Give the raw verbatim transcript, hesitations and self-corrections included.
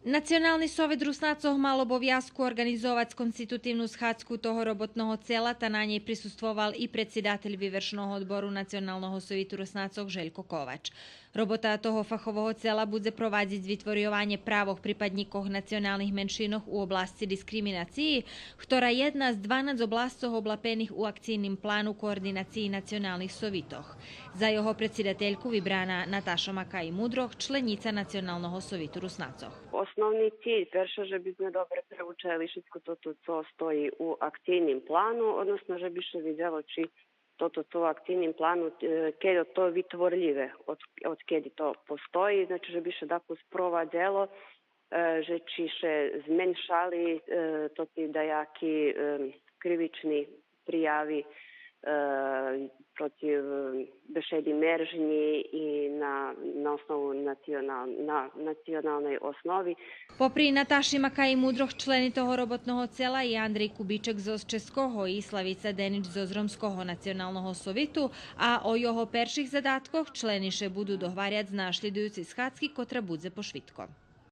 Национални совит Руснацох мал обовязку орґанизовац конститутивну схадзку того роботного цела, та на нєй присуствовал и предсидатель Вивершного одбору Националного совиту Руснацох Желько Ковач. Робота того фахового цела будзе провадзиц витворйованє правох припаднїкох националних меншинох у обласци дискриминациї, хтора єдна з дванац обласцох облапених у акцийним плану координациї националних совитох. За його предсидательку вибрана Наташа Макаї Мудрох, членїца Националного совиту Руснацох. Основни циль, перше, же би зме добре преучели шицко тото цо стої у акцийним плану, односно же би ше видзело чи тото цо у акцийним плану, е, кельо то витворлїве, од, одкеди то постої, значи же би ше дакус провадзело, е, же чи ше зменшали, е, тоти даяки, е, кривични прияви, е, против, е, бешеди мержнї и на, на основу национал-, на националней основи. Попри Наташи Макаї Мудрох, члени того роботного цела и Андрей Кубичек зоз Ческого и Славица Денич зоз Ромского националного совиту, а о його перших задаткох члени ше буду догваряц на шлїдуюцей схадзки, котра будзе пошвидко.